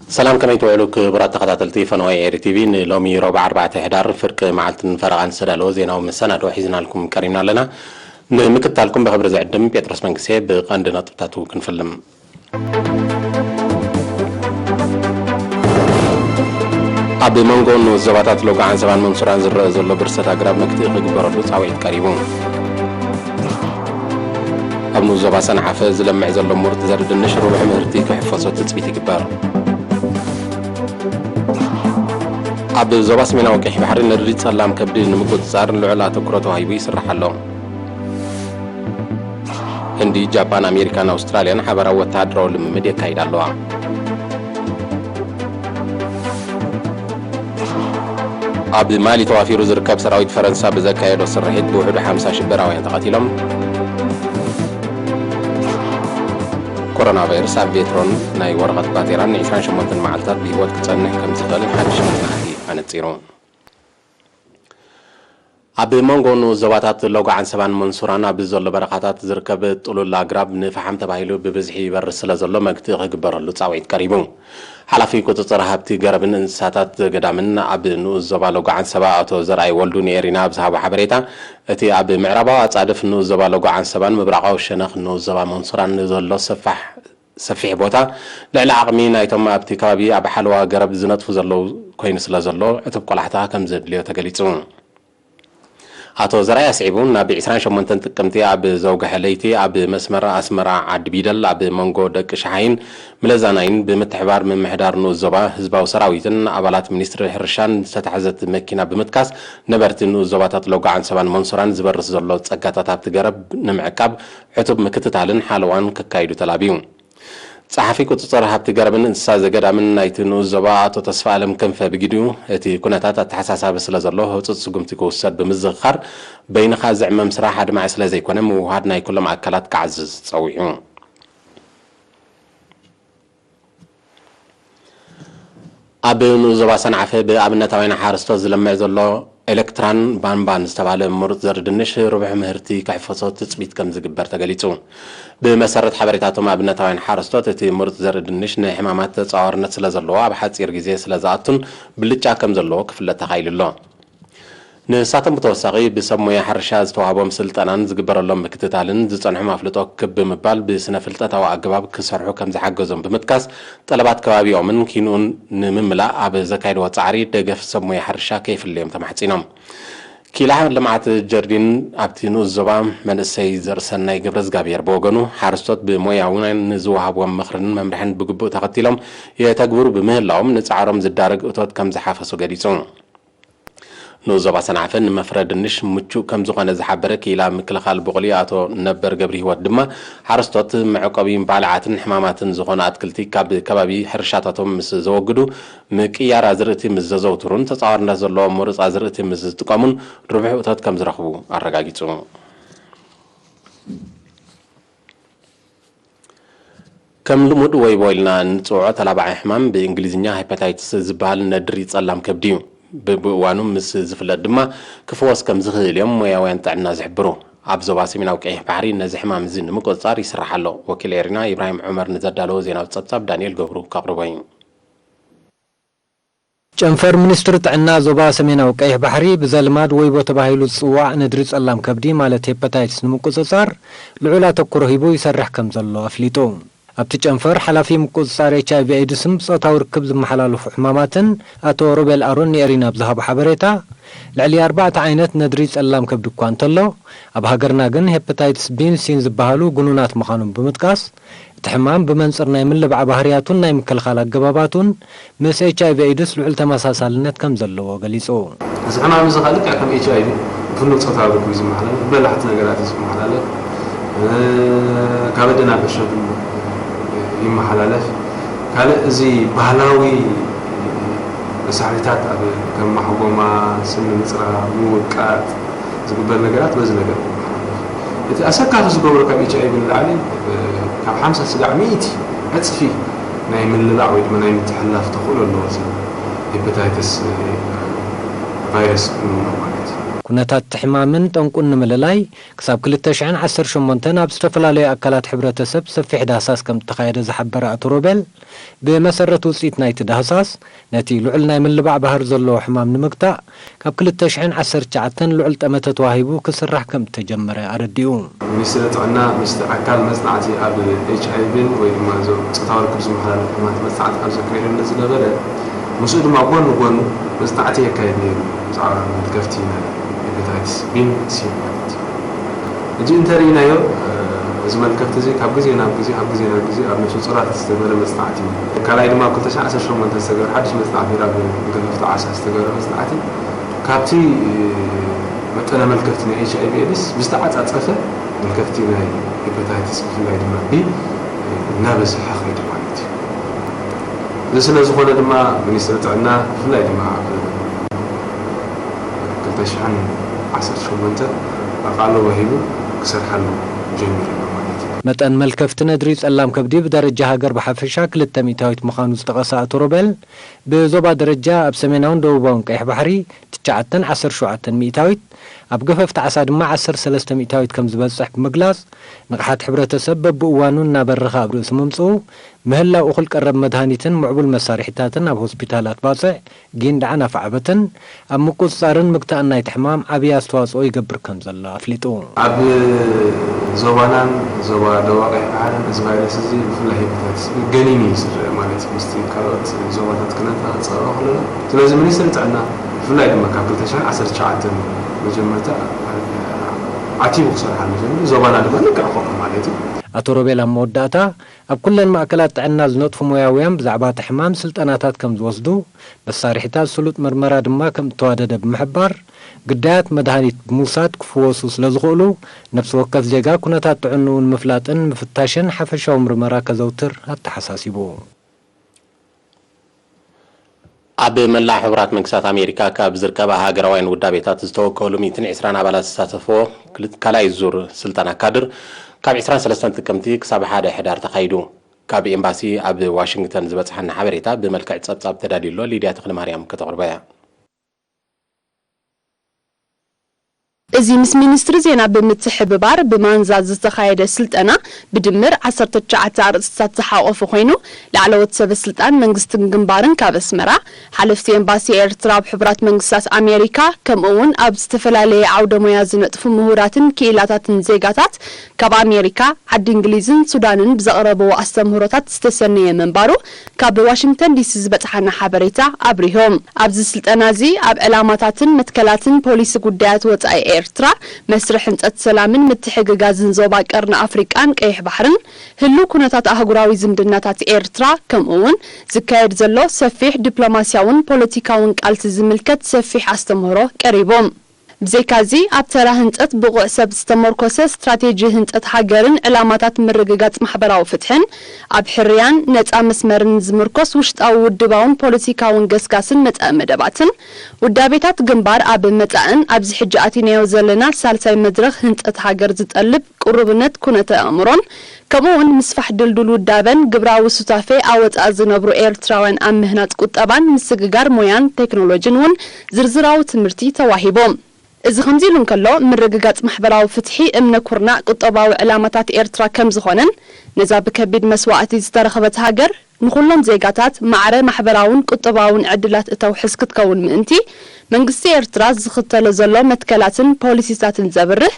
ሰላም፣ ከመይ ትውዕሉ ክቡራት ተኸታተልቲ ፈነወ ኤሪ ቲቪ? ንሎሚ ረቡዕ ኣርባዕተ ሕዳር ፍርቂ መዓልትን ፈረቓን ዝተዳለወ ዜናዊ መሰናድኦ ሒዝናልኩም ቀሪብና ኣለና። ንምክትታልኩም ብኽብሪ ዝዕድም ጴጥሮስ መንግስቴ። ብቐንዲ ነጥብታቱ ክንፍልም። ኣብ መንጎ ንኡስ ዞባታት ሎጋዓን ሰባን መንሱራን ዝረአ ዘሎ ብርሰት ኣግራብ መክትኢ ክግበረሉ ጻውዒት ቀሪቡ። ኣብ ንኡስ ዞባ ሰንዓፈ ዝለምዕ ዘሎ ምሩጽ ዘርኢ ድንሽ ርቡሕ ምህርቲ ክሕፈሶ ትጽቢት ይግበር። ኣብ ዞባ ሰሜናዊ ቀይሕ ባሕሪ ነድሪ ጸላም ከብዲ ንምቁጽጻር ልዑል ኣተኩሮ ተዋሂቡ ይስራሕ ኣሎ። ህንዲ፣ ጃፓን፣ ኣሜሪካን ኣውስትራልያን ሓበራዊ ወተሃደራዊ ልምምድ የካይዳ ኣለዋ። ኣብ ማሊ ተዋፊሩ ዝርከብ ሰራዊት ፈረንሳ ብዘካየዶ ስርሒት ብውሕዱ ሓምሳ ሽበራውያን ተቐቲሎም። ኮሮና ቫይረስ ኣብ ቬትሮን ናይ ወረቐት ባጤራን ን ዕስራን ሸሞንተን መዓልታት ብህይወት ክጸንሕ ከም ዝኽእል ሓድሽ መጽናዕቲ ኣነጺሩ። ኣብ መንጎ ንኡስ ዞባታት ሎጎ ዓንሰባን መንሱራን ኣብ ዘሎ በረኻታት ዝርከብ ጥሉል ኣግራብ ንፈሓም ተባሂሉ ብብዝሒ ይበርስ ስለ ዘሎ መግትኢ ክግበረሉ ጻውዒት ቀሪቡ። ሓላፊ ቁጽጽር ሃብቲ ገረብን እንስሳታት ዘገዳምን ኣብ ንኡስ ዞባ ሎጎ ዓንሰባ ኣቶ ዘርኣይ ወልዱ ንኤሪና ኣብ ዝሃቦ ሓበሬታ፣ እቲ ኣብ ምዕራባዊ ኣጻድፍ ንኡስ ዞባ ሎጎ ዓንሰባን ምብራቓዊ ሸነኽ ንኡስ ዞባ መንሱራን ንዘሎ ሰፋሕ ሰፊሕ ቦታ ልዕሊ ዓቕሚ ናይቶም ኣብቲ ከባቢ ኣብ ሓለዋ ገረብ ዝነጥፉ ዘለዉ ኮይኑ ስለ ዘሎ ዕቱብ ቆላሕታ ከም ዘድልዮ ተገሊጹ። ኣቶ ዘርኣይ ኣስዒቡ፣ ናብ ዕስራን ሸሞንተን ጥቅምቲ ኣብ ዘውግሐ ለይቲ ኣብ መስመር ኣስመራ ዓዲ ቢደል ኣብ መንጎ ደቂ ሸሓይን ምለዛናይን ብምትሕባር ምምሕዳር ንኡስ ዞባ ህዝባዊ ሰራዊትን ኣባላት ሚኒስትሪ ሕርሻን ዝተታሕዘት መኪና ብምጥቃስ ነበርቲ ንኡስ ዞባታት ሎጎ ዓንሰባን መንሱራን ዝበርስ ዘሎ ጸጋታት ኣብቲ ገረብ ንምዕቃብ ዕቱብ ምክትታልን ሓለዋን ከካይዱ ተላብዩ። ጸሓፊ ቁጽጽር ሃብቲ ገረብን እንስሳ ዘገዳምን ናይቲ ንኡስ ዞባ ኣቶ ተስፋኣለም ክንፈ ብግዲኡ፣ እቲ ኩነታት ኣተሓሳሳቢ ስለ ዘሎ ህጹጽ ስጉምቲ ክውሰድ ብምዝኽኻር፣ በይንኻ ዝዕመም ስራሕ ኣድማዒ ስለ ዘይኮነ ምውህሃድ ናይ ኩሎም ኣካላት ክዓዝዝ ጸዊዑ። ኣብ ንኡስ ዞባ ሰንዓፈ ብኣብነታውያን ሓረስቶት ዝለምዕ ዘሎ ኤለክትራን ባንባን ዝተባህለ ምሩጽ ዘርኢ ድንሽ ርቡሕ ምህርቲ ክሕፈሶ ትጽቢት ከም ዝግበር ተገሊጹ። ብመሰረት ሓበሬታቶም ኣብነታውያን ሓረስቶት፣ እቲ ምሩጽ ዘርኢ ድንሽ ንሕማማት ተጻዋርነት ስለ ዘለዎ፣ ኣብ ሓጺር ግዜ ስለ ዝኣቱን ብልጫ ከም ዘለዎ ክፍለጥ ተኻኢሉ ኣሎ። ንሳቶም ብተወሳኺ ብሰብ ሞያ ሕርሻ ዝተዋህቦም ስልጠናን ዝግበረሎም ምክትታልን ዝጸንሖም ኣፍልጦ ክብ ብምባል ብስነ ፍልጠታዊ ኣገባብ ክሰርሑ ከም ዝሓገዞም ብምጥቃስ፣ ጠለባት ከባቢኦምን ኪንኡን ንምምላእ ኣብ ዘካየድዎ ጻዕሪ ደገፍ ሰብ ሞያ ሕርሻ ከይፍለዮም ተማሕጺኖም። ኪላ ልምዓት ጀርዲን ኣብቲ ንኡስ ዞባ መንእሰይ ዘርእሰናይ ገብረዝጋብሔር ብወገኑ፣ ሓረስቶት ብሞያውያን ንዝወሃብዎም ምኽርን መምርሕን ብግቡእ ተኸቲሎም የተግብሩ ብምህላዎም ንጻዕሮም ዝዳረግ እቶት ከም ዝሓፈሱ ገሊጹ። ንኡስ ዞባ ሰንዓፈ ንመፍረ ድንሽ ምቹእ ከም ዝኾነ ዝሓበረ ክኢላ ምክልኻል ብቑሊ ኣቶ ነበር ገብረሂወት ድማ፣ ሓረስቶት መዕቆቢ ባልዓትን ሕማማትን ዝኾኑ ኣትክልቲ ካብ ከባቢ ሕርሻታቶም ምስ ዘወግዱ፣ ምቅያር ኣዝርእቲ ምስ ዘዘውትሩን ተጻዋርነት ዘለዎ ምሩጽ ኣዝርእቲ ምስ ዝጥቀሙን ርቡሕ እቶት ከም ዝረኽቡ ኣረጋጊጹ። ከም ልሙድ ወይቦ ኢልና እንጽውዖ ተላባዒ ሕማም፣ ብእንግሊዝኛ ሄፓታይትስ ዝበሃል ነድሪ ጸላም ከብዲ እዩ። ብብእዋኑ ምስ ዝፍለጥ ድማ ክፍወስ ከም ዝኽእል እዮም ሞያውያን ጥዕና ዝሕብሩ። ኣብ ዞባ ሰሜናዊ ቀይሕ ባሕሪ ነዚ ሕማም እዚ ንምቁጽጻር ይስራሕ ኣሎ። ወኪል ኤሪና ኢብራሂም ዑመር ንዘዳለዎ ዜናዊ ጸብጻብ ዳንኤል ገብሩ ከቕርቦ እዩ። ጨንፈር ሚኒስትሪ ጥዕና ዞባ ሰሜናዊ ቀይሕ ባሕሪ ብዘልማድ ወይቦ ተባሂሉ ዝጽዋዕ ነድሪ ጸላም ከብዲ ማለት ሄፓታይትስ ንምቁጽጻር ልዑል ኣተኩሮ ሂቡ ይሰርሕ ከም ዘሎ ኣፍሊጡ። ኣብቲ ጨንፈር ሓላፊ ምቁጽጻር ኤች ኣይ ቪ ኤድስን ብጾታዊ ርክብ ዝመሓላለፉ ሕማማትን ኣቶ ሮቤል ኣሮን ንኤሪና ብዝሃቦ ሓበሬታ፣ ልዕሊ ኣርባዕተ ዓይነት ነድሪ ጸላም ከብዲ እኳ እንተሎ፣ ኣብ ሃገርና ግን ሄፓታይትስ ቢን ሲን ዝበሃሉ ግኑናት ምዃኖም ብምጥቃስ፣ እቲ ሕማም ብመንጽር ናይ ምልባዕ ባህርያቱን ናይ ምክልኻል ኣገባባቱን ምስ ኤች ኣይ ቪ ኤድስ ልዑል ተመሳሳልነት ከም ዘለዎ ገሊጹ። እዚ ሕማም እዚ ከኣ ልክዕ ከም ኤች ኣይ ቪ ብፍሉይ ጾታዊ ርክብ እዩ ዝመሓላለፍ፣ ብበላሕቲ ነገራት እዩ ዝመሓላለፍ፣ እ፣ ካብ ኣደ ናብ ዕሸል ይመሓላለፍ። ካልእ እዚ ባህላዊ መሳርሒታት ኣብ ከም ማሕጎማ፣ ስኒ ምጽራብ፣ ምውቃጥ ዝግበር ነገራት በዚ ነገር ይመሓላለፍ። እቲ ኣሰካፊ ዝገብሮ ካብ ኤች ኣይ ቪ ንላዕሊ ካብ ሓምሳ ስጋዕ ሚእቲ ዕጽፊ ናይ ምልላዕ ወይ ድማ ናይ ምትሕልላፍ ተኽእሎ ኣለዎ፣ እዚ ሄፓታይተስ ቫይረስ ክንብሎ ማለት እዩ። ኩነታት እቲ ሕማምን ጠንቁን ንምልላይ፣ ክሳብ ክልተ ሽሕን ዓሰርተ ሸሞንተን ኣብ ዝተፈላለዩ ኣካላት ሕብረተሰብ ሰፊሕ ዳህሳስ ከም እተኻየደ ዝሓበረ ኣቶ ሮቤል፣ ብመሰረት ውፅኢት ናይቲ ዳህሳስ፣ ነቲ ልዑል ናይ ምልባዕ ባህሪ ዘለዎ ሕማም ንምግታእ፣ ካብ ክልተ ሽሕን ዓሰርተ ትሽዓተን ልዑል ጠመተ ተዋሂቡ ክስራሕ ከም እተጀመረ ኣረዲኡ። ሚኒስትሪ ጥዕና ምስቲ ኣካል መጽናዕቲ ኣብ ኤች ኣይ ቪን ወይ ድማ እዞም ጾታዊ ርክብ ዝመሓላለፉ ሕማማት መጽናዕቲ ኣብ ዘካየደሉ ዝነበረ፣ ምስኡ ድማ ጎኒ ጎኑ መጽናዕቲ የካይድ ነይሩ፣ ብዛዕባ መልከፍቲ ናይ ሄፓታይትስ ቢን ሲን ማለት እዩ። ሕጂ እንተርኢናዮ፣ እዚ መልከፍቲ እዚ ካብ ግዜ ናብ ግዜ፣ ካብ ግዜ ናብ ግዜ ኣብ ነፍሰ ጾራት ዝተገበረ መጽናዕቲ እዩ። ካልኣይ ድማ ክልተ ሽሕን ዓሰርተ ሸሞንተን ዝተገበረ ሓድሽ መጽናዕቲ፣ ኣብ ገፈፍቲ ዓሳ ዝተገበረ መጽናዕቲ፣ ካብቲ መጠነ መልከፍቲ ናይ ኤች ኣይ ቪ ኤድስ ብዝተዓጻጸፈ፣ መልከፍቲ ናይ ሄፓታይትስ ብፍላይ ድማ ቢ እናበዝሐ ኸይዱ ማለት እዩ። እዚ ስለ ዝኾነ ድማ ሚኒስትሪ ጥዕና ብፍላይ ድማ ኣብ ክልተ ሽሕን ዓሰርተ ሸሞንተን ኣቃሎ ወሂቡ ክሰርሓሉ ጀሚሩ ኣሎ ማለት እዩ። መጠን መልከፍቲ ነድሪ ጸላም ከብዲ ብደረጃ ሃገር ብሓፈሻ ክልተ ሚእታዊት ምዃኑ ዝጠቐሰ ኣቶ ሮቤል፣ ብዞባ ደረጃ ኣብ ሰሜናውን ደቡባውን ቀይሕ ባሕሪ ትሽዓተን ዓሰርተ ሸውዓተን ሚእታዊት፣ ኣብ ገፈፍቲ ዓሳ ድማ ዓሰርተ ሰለስተ ሚእታዊት ከም ዝበጽሕ ብምግላጽ፣ ንቕሓት ሕብረተሰብ በብእዋኑ እናበረኸ ኣብ ርእሲ ምምጽኡ፣ ምህላው እኹል ቀረብ መድሃኒትን ምዕቡል መሳርሒታትን ኣብ ሆስፒታላት ባጽዕ ጊንዳዕ ናፍ ዓበትን ኣብ ምቁጽጻርን ምግታእን ናይቲ ሕማም ዓብዪ ኣስተዋጽኦ ይገብር ከም ዘሎ ኣፍሊጡ። ኣብ ዞባናን ዞባ ደቡብ ቀይሕ ባሕርን እዚ ቫይረስ እዚ ብፍላይ ሄፓታይትስ ቢ ገኒኑ እዩ ዝረአ ማለት እዩ፣ ምስቲ ካልኦት ዞባታት ክነነጻጽሮ ከለና። ስለዚ ሚኒስትሪ ጥዕና ብፍላይ ድማ ካብ ክልተ ሽሕን ዓሰርተ ትሽዓተን መጀመርታ ዓቲቡ ክሰርሓሉ ጀሚሩ፣ ዞባና ድማ ልክዕ ከምኡ ማለት እዩ። ኣቶ ሮቤል ኣብ መወዳእታ፣ ኣብ ኩለን ማእከላት ጥዕና ዝነጥፉ ሞያውያን ብዛዕባ እቲ ሕማም ስልጠናታት ከም ዝወስዱ፣ መሳርሒታት ስሉጥ ምርመራ ድማ ከም እተዋደደ ብምሕባር፣ ግዳያት መድሃኒት ብምውሳድ ክፍወሱ ስለ ዝኽእሉ፣ ነፍሲ ወከፍ ዜጋ ኩነታት ጥዕንኡ ንምፍላጥን ምፍታሽን ሓፈሻዊ ምርመራ ከዘውትር ኣተሓሳሲቡ። ኣብ መላእ ሕቡራት መንግስታት ኣሜሪካ ካብ ዝርከባ ሃገራውያን ውዳቤታት ዝተወከሉ ሚእትን ዕስራን ኣባላት ዝሳተፍዎ ክል-፣ ካልኣይ ዙር ስልጠና ካድር ካብ ዕስራን ሰለስተን ጥቅምቲ ክሳብ ሓደ ሕዳር ተኻይዱ። ካብ ኤምባሲ ኣብ ዋሽንግተን ዝበጽሓና ሓበሬታ ብመልክዕ ጸብጻብ ተዳልዩ ኣሎ። ሊድያ ተኽለማርያም ከተቕርቦ እያ። እዚ ምስ ሚኒስትሪ ዜና ብምትሕብባር ብማንዛ ዝተኻየደ ስልጠና ብድምር ዓሰርተ ትሽዓተ ኣርእስትታት ዝሓቖፈ ኮይኑ፣ ላዕለዎት ሰበ ስልጣን መንግስትን ግንባርን ካብ ኣስመራ፣ ሓለፍቲ ኤምባሲ ኤርትራ ኣብ ሕቡራት መንግስታት ኣሜሪካ፣ ከምኡ እውን ኣብ ዝተፈላለየ ዓውደ ሞያ ዝነጥፉ ምሁራትን ክኢላታትን ዜጋታት ካብ ኣሜሪካ፣ ዓዲ እንግሊዝን ሱዳንን ብዘቕረብዎ ኣስተምህሮታት ዝተሰነየ ምንባሩ ካብ ዋሽንግተን ዲሲ ዝበጽሓና ሓበሬታ ኣብሪሆም። ኣብዚ ስልጠና እዚ ኣብ ዕላማታትን መትከላትን ፖሊሲ ጉዳያት ወጻኢ ኤርትራ፣ መስርሕ ህንጸት ሰላምን ምትሕግጋዝን ዞባ ቀርኒ ኣፍሪቃን ቀይሕ ባሕርን፣ ህሉው ኩነታት ኣህጉራዊ ዝምድናታት ኤርትራ፣ ከምኡ እውን ዝካየድ ዘሎ ሰፊሕ ዲፕሎማስያውን ፖለቲካውን ቃልሲ ዝምልከት ሰፊሕ ኣስተምህሮ ቀሪቡ። ብዘይካዚ፣ ኣብ ተራ ህንጸት ብቑዕ ሰብ ዝተመርኮሰ ስትራቴጂ ህንጸት ሃገርን ዕላማታት ምርግጋጽ ማሕበራዊ ፍትሕን፣ ኣብ ሕርያን ነጻ መስመርን ዝምርኮስ ውሽጣዊ ውድባውን ፖለቲካውን ገስጋስን መጻኢ መደባትን፣ ውዳቤታት ግንባር ኣብ መጻእን ኣብዚ ሕጂ ኣቲናዮ ዘለና ሳልሳይ መድረኽ ህንጸት ሃገር ዝጠልብ ቅሩብነት ኩነተ ኣእምሮን፣ ከምኡ'ውን ምስፋሕ ድልዱል ውዳበን ግብራዊ ሱታፌ ኣወጻኣ ዝነብሩ ኤርትራውያን ኣብ ምህናጽ ቁጠባን ምስግጋር ሞያን ቴክኖሎጂን እውን ዝርዝራዊ ትምህርቲ ተዋሂቡ። እዚ ከምዚ ኢሉ እንከሎ፣ ምርግጋጽ ማሕበራዊ ፍትሒ እምነ ኩርናዕ ቁጠባዊ ዕላማታት ኤርትራ ከም ዝኾነን፣ ነዛ ብከቢድ መስዋእቲ ዝተረኽበት ሃገር ንኹሎም ዜጋታት ማዕረ ማሕበራውን ቁጠባውን ዕድላት እተውሕስ ክትከውን ምእንቲ፣ መንግስቲ ኤርትራ ዝኽተሎ ዘሎ መትከላትን ፖሊሲታትን ዘብርህ፣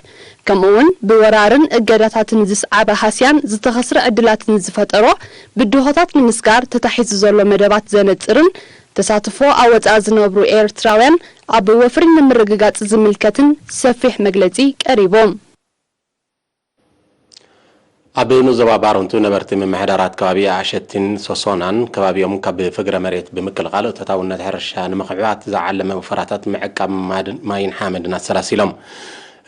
ከምኡ'ውን ብወራርን እገዳታትን ዝስዓበ ሃስያን ዝተኸስረ ዕድላትን ዝፈጠሮ ብድሆታት ንምስጋር ተታሒዙ ዘሎ መደባት ዘነጽርን፣ ተሳትፎ ኣብ ወጻኢ ዝነብሩ ኤርትራውያን ኣብ ወፍሪ ንምርግጋጽ ዝምልከትን ሰፊሕ መግለጺ ቀሪቡ። ኣብ ንኡስ ዞባ ባረንቱ ነበርቲ ምምሕዳራት ከባቢ ኣሸቲን ሶሶናን ከባቢኦም ካብ ፍግረ መሬት ብምክልኻል እቶታውነት ሕርሻ ንምኽዕባት ዝዓለመ ወፈራታት ምዕቃብ ማድን-፣ ማይን ሓመድን ኣሰላሲሎም።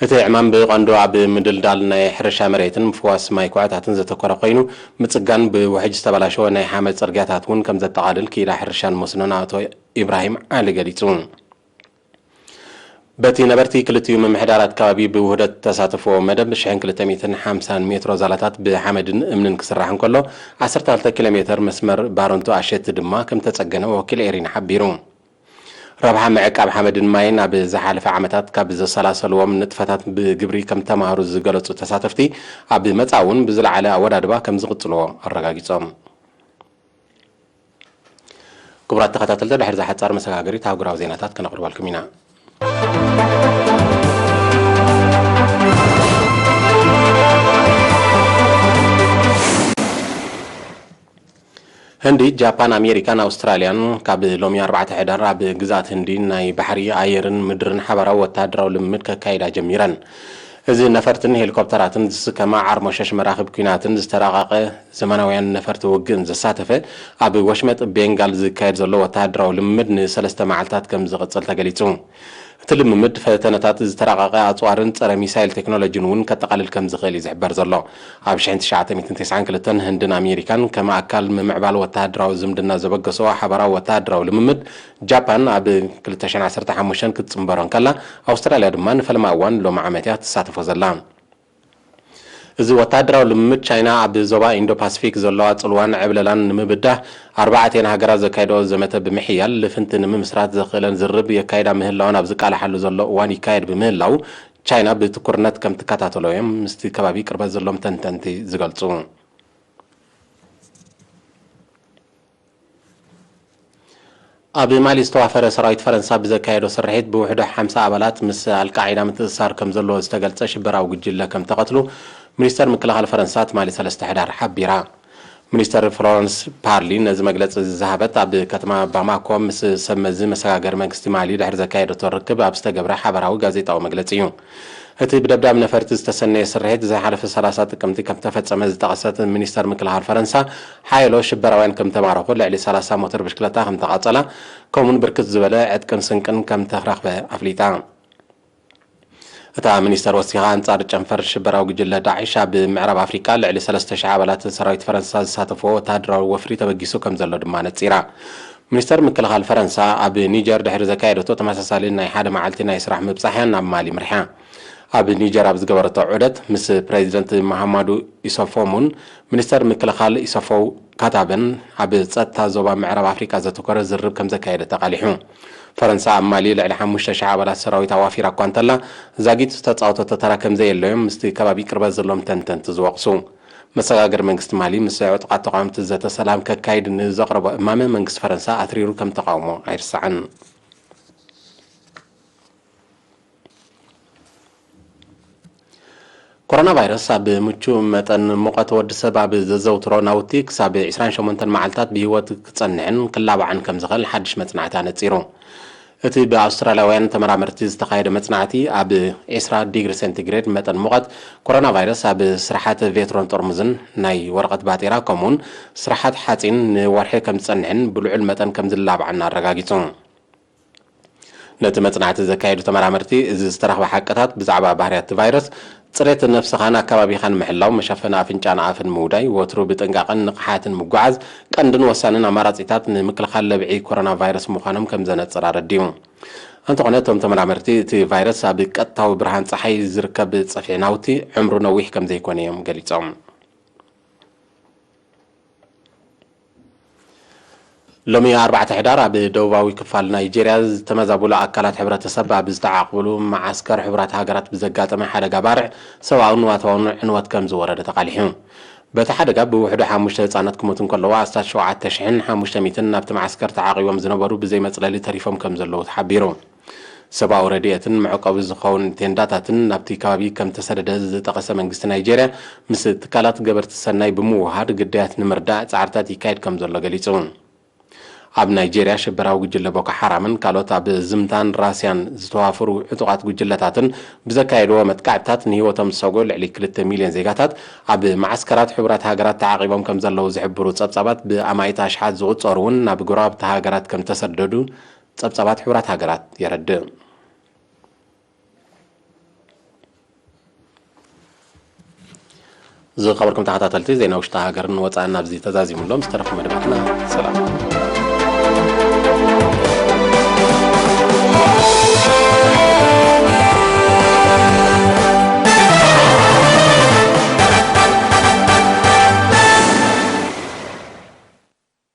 እቲ ዕማም ብቐንዱ ኣብ ምድልዳል ናይ ሕርሻ መሬትን ምፍዋስ ማይ ኩዕታትን ዘተኮረ ኮይኑ፣ ምጽጋን ብውሕጅ ዝተበላሸወ ናይ ሓመድ ጽርግያታት እውን ከም ዘጠቓልል ክኢላ ሕርሻን መስኖን ኣቶ ኢብራሂም ዓሊ ገሊጹ። በቲ ነበርቲ ክልቲኡ ምምሕዳራት ከባቢ ብውህደት ተሳተፍዎ መደብ ሽሕን ክልተ ሚእትን ሓምሳን ሜትሮ ዛላታት ብሓመድን እምንን ክስራሕ እንከሎ፣ ዓሰርተ ክልተ ኪሎ ሜተር መስመር ባረንቱ ኣሸቲ ድማ ከም ተጸገነ ወኪል ኤሪና ሓቢሩ። ረብሓ ምዕቃብ ሓመድን ማይን ኣብ ዝሓለፈ ዓመታት ካብ ዘሰላሰልዎም ንጥፈታት ብግብሪ ከም ተማሃሩ ዝገለጹ ተሳተፍቲ፣ ኣብ መጻ እውን ብዝለዓለ ኣወዳድባ ከም ዝቕጽልዎ ኣረጋጊጾም። ክቡራት ተኸታተልቲ፣ ድሕሪ እዛ ሓጻር መሰጋገሪት ኣህጉራዊ ዜናታት ከነቕርበልኩም ኢና። ህንዲ፣ ጃፓን፣ ኣሜሪካን ኣውስትራልያን ካብ ሎሚ ኣርባዕተ ሕዳር ኣብ ግዝኣት ህንዲ ናይ ባሕሪ፣ ኣየርን ምድርን ሓባራዊ ወተሃደራዊ ልምምድ ከካይዳ ጀሚረን። እዚ ነፈርትን ሄሊኮፕተራትን ዝስከማ ዓርሞሸሽ መራኽብ ኲናትን ዝተራቐቐ ዘመናውያን ነፈርቲ ውግእን ዘሳተፈ ኣብ ወሽመጥ ቤንጋል ዝካየድ ዘሎ ወተሃደራዊ ልምምድ ንሰለስተ መዓልታት ከም ዝቕጽል ተገሊጹ። እቲ ልምምድ ፈተነታት ዝተራቐቐ ኣጽዋርን ጸረ ሚሳይል ቴክኖሎጂን እውን ከጠቓልል ከም ዝኽእል እዩ ዝሕበር ዘሎ። ኣብ ሽሕን ትሽዓተ ሚእትን ተስዓን ክልተን ህንድን ኣሜሪካን ከም ኣካል ምምዕባል ወተሃደራዊ ዝምድና ዘበገስኦ ሓባራዊ ወተሃደራዊ ልምምድ ጃፓን ኣብ ክልተ ሽሕን ዓሰርተ ሓሙሽተን ክትጽንበሮ እንከላ፣ ኣውስትራልያ ድማ ንፈለማ እዋን ሎሚ ዓመት እያ ትሳተፎ ዘላ። እዚ ወተሃደራዊ ልምምድ፣ ቻይና ኣብ ዞባ ኢንዶ ፓሲፊክ ዘለዋ ጽልዋን ዕብለላን ንምብዳህ ኣርባዕተን ሃገራት ዘካየደኦ ዘመተ ብምሕያል፣ ልፍንቲ ንምምስራት ዘኽእለን ዝርርብ የካይዳ ምህላወን ኣብ ዝቃላሓሉ ዘሎ እዋን ይካየድ ብምህላው፣ ቻይና ብትኩርነት ከም ትከታተሎ እዮም ምስቲ ከባቢ ቅርበት ዘሎም ተንተንቲ ዝገልጹ። ኣብ ማሊ ዝተዋፈረ ሰራዊት ፈረንሳ ብዘካየዶ ስርሒት ብውሕዱ ሓምሳ ኣባላት ምስ ኣልቃዒዳ ምትእስሳር ከም ዘለዎ ዝተገልጸ ሽበራዊ ጉጅለ ከም ተቐትሉ ሚኒስተር ምክልኻል ፈረንሳ ትማሊ ሰለስተ ሕዳር ሓቢራ። ሚኒስተር ፍሎረንስ ፓርሊ ነዚ መግለጺ ዝሃበት ኣብ ከተማ ባማኮ ምስ ሰብ መዚ መሰጋገሪ መንግስቲ ማሊ ድሕሪ ዘካየደቶ ርክብ ኣብ ዝተገብረ ሓበራዊ ጋዜጣዊ መግለጺ እዩ። እቲ ብደብዳብ ነፈርቲ ዝተሰነየ ስርሒት ዝሓለፈ ሰላሳ ጥቅምቲ ከም ተፈጸመ ዝጠቐሰት ሚኒስተር ምክልኻል ፈረንሳ፣ ሓየሎ ሽበራውያን ከም ተማረኹ፣ ልዕሊ ሰላሳ ሞተር ብሽክለታ ከም ተቓጸላ፣ ከምኡውን ብርክት ዝበለ ዕጥቅን ስንቅን ከም ተረኽበ ኣፍሊጣ። እታ ሚኒስተር ወሲኻ፣ ኣንጻር ጨንፈር ሽበራዊ ጉጅለ ዳዕሽ ኣብ ምዕራብ ኣፍሪቃ ልዕሊ ሰለስተ ሽሕ ኣባላት ሰራዊት ፈረንሳ ዝሳተፍዎ ወተሃደራዊ ወፍሪ ተበጊሱ ከም ዘሎ ድማ ነጺራ። ሚኒስተር ምክልኻል ፈረንሳ ኣብ ኒጀር ድሕሪ ዘካየደቶ ተመሳሳሊ ናይ ሓደ መዓልቲ ናይ ስራሕ ምብጻሕ'ያ ናብ ማሊ ምርሓ። ኣብ ኒጀር ኣብ ዝገበረቶ ዑደት ምስ ፕሬዚደንት መሃማዱ ኢሶፎሙን ሚኒስተር ምክልኻል ኢሶፎው ካታበን ኣብ ጸጥታ ዞባ ምዕራብ ኣፍሪቃ ዘተኮረ ዝርርብ ከም ዘካየደት ኣቓሊሑ። ፈረንሳ ኣብ ማሊ ልዕሊ ሓሙሽተ ሽሕ ኣባላት ሰራዊት ኣዋፊራ እኳ እንተላ፣ ዛጊት ዝተጻወተቶ ተራ ከም ዘየለዮም ምስቲ ከባቢ ቅርበት ዘሎም ተንተንቲ ዝወቕሱ። መሰጋገሪ መንግስቲ ማሊ ምስ ዕጡቓት ተቓወምቲ ዘተ ሰላም ከካይድ ንዘቕረቦ እማመ መንግስቲ ፈረንሳ ኣትሪሩ ከም ተቓውሞ ኣይርሳዕን። ኮሮና ቫይረስ ኣብ ምቹእ መጠን ሙቐት ወዲ ሰብ ኣብ ዘዘውትሮ ናውቲ ክሳብ ዕስራን ሸሞንተን መዓልታት ብህይወት ክጸንዕን ክላባዕን ከም ዝኽእል ሓድሽ መጽናዕቲ ኣነጺሩ። እቲ ብኣውስትራልያውያን ተመራመርቲ ዝተኻየደ መጽናዕቲ፣ ኣብ ዕስራ ዲግሪ ሴንቲግሬድ መጠን ሙቐት ኮሮና ቫይረስ ኣብ ስራሓት ቬትሮን ጥርሙዝን ናይ ወረቐት ባጤራ ከምኡውን ስራሓት ሓጺን ንወርሒ ከም ዝጸንሕን ብልዑል መጠን ከም ዝላባዕን ኣረጋጊጹ። ነቲ መጽናዕቲ ዘካየዱ ተመራመርቲ፣ እዚ ዝተረኽበ ሓቅታት ብዛዕባ ባህርያት እቲ ቫይረስ፣ ጽሬት ነፍስኻን ኣከባቢኻን ምሕላው፣ መሸፈኒ ኣፍንጫን ኣፍን ምውዳይ፣ ወትሩ ብጥንቃቐን ንቕሓትን ምጉዓዝ፣ ቀንድን ወሳንን ኣማራጺታት ንምክልኻል ለብዒ ኮሮና ቫይረስ ምዃኖም ከም ዘነጽር ኣረዲኡ። እንተኾነ፣ እቶም ተመራመርቲ፣ እቲ ቫይረስ ኣብ ቀጥታዊ ብርሃን ጸሓይ ዝርከብ ጸፍሒ ናውቲ ዕምሩ ነዊሕ ከም ዘይኮነ እዮም ገሊጾም። ሎሚ ኣርባዕተ ሕዳር ኣብ ደቡባዊ ክፋል ናይጄርያ ዝተመዛበሉ ኣካላት ሕብረተሰብ ኣብ ዝተዓቕብሉ መዓስከር ሕቡራት ሃገራት ብዘጋጠመ ሓደጋ ባርዕ ሰብኣውን ንዋታውን ዕንወት ከም ዝወረደ ተቓሊሑ። በቲ ሓደጋ ብውሕዱ ሓሙሽተ ህጻናት ክሞቱ እንከለዉ፣ ኣስታት ሸውዓተ ሽሕን ሓሙሽተ ሚእትን ናብቲ መዓስከር ተዓቒቦም ዝነበሩ ብዘይ መጽለሊ ተሪፎም ከም ዘለዉ ተሓቢሩ። ሰብኣዊ ረድኤትን መዕቆቢ ዝኸውን ቴንዳታትን ናብቲ ከባቢ ከም ተሰደደ ዝጠቐሰ መንግስቲ ናይጄርያ፣ ምስ ትካላት ገበርቲ ሰናይ ብምውሃድ ግዳያት ንምርዳእ ጻዕርታት ይካየድ ከም ዘሎ ገሊጹ። ኣብ ናይጄርያ ሽበራዊ ጉጅለ ቦኮ ሓራምን ካልኦት ኣብ ዝምታን ራስያን ዝተዋፈሩ ዕጡቓት ጉጅለታትን ብዘካየድዎ መጥቃዕትታት ንህይወቶም ዝሰግኡ ልዕሊ ክልተ ሚልዮን ዜጋታት ኣብ መዓስከራት ሕቡራት ሃገራት ተዓቒቦም ከም ዘለዉ ዝሕብሩ ጸብጻባት፣ ብኣማኢት ኣሽሓት ዝቑጸሩ እውን ናብ ጎረባብቲ ሃገራት ከም ዝተሰደዱ ጸብጻባት ሕቡራት ሃገራት የረድእ። ዝኸበርኩም ተኸታተልቲ፣ ዜና ውሽጢ ሃገርን ወጻእን ኣብዚ ተዛዚሙ ኣሎ። ምስ ተረፉ መደባትና ሰላም።